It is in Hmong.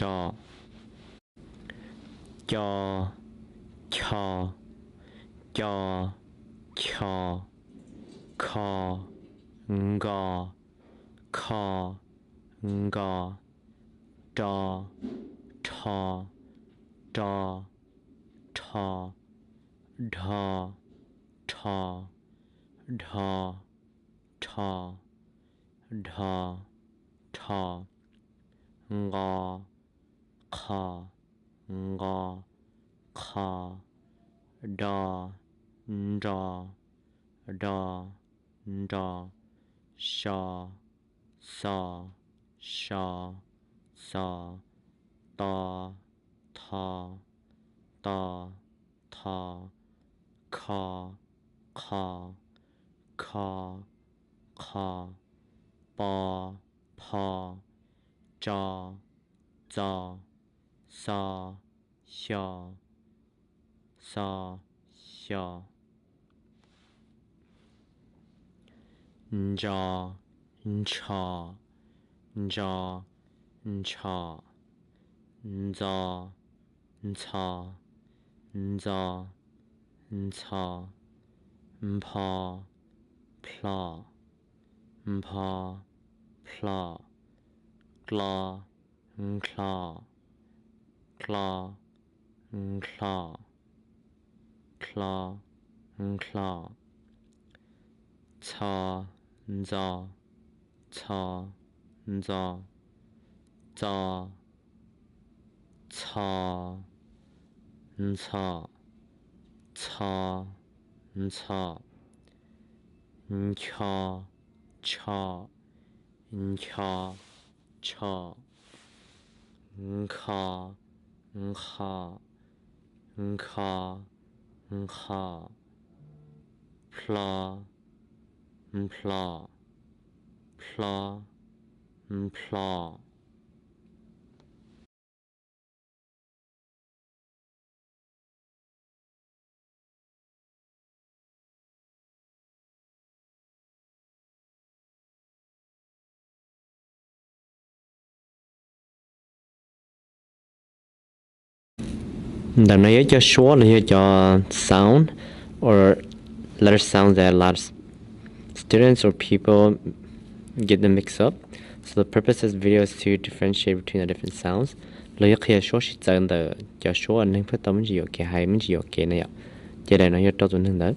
co, co, co, co, co, kho, nko, kho, nko, ro, rho, ro, rho, dho, rho, dho, rho, dho, rho, nqo, qho, nqo, qho, do, nro, do, nro, so, xo, so, xo, to, tho, to, tho, kho, qho, kho, qho, po, pho, tso, txo, xo, xyo, xo, xyo, ntso, ntsho, ntso, ntsho, ntxo, ntxho, ntxo, ntxho, npho, plho, npho, plho, klo, nklho, klo, nklho, klo, nklho, txho, ntxo, txho, ntxo, txo, txho, ntxho, txho, ntxho, ncho, tsho, ncho, tsho, nkho, nqho, nkho, nqho, plho, nplho, plho, nplho. Ntawm no yog cov suab los yog cov sound or letter sounds that a lot of students or people get them mixed up. So the purpose of this video is to differentiate between the different sounds. Los yog qhia suab sib txawv ntawm cov suab neeg pheej tau me ntsis yuam kev hais me ntsis yuam kev na yom. Ces daim no yog rau tus neeg ntawd.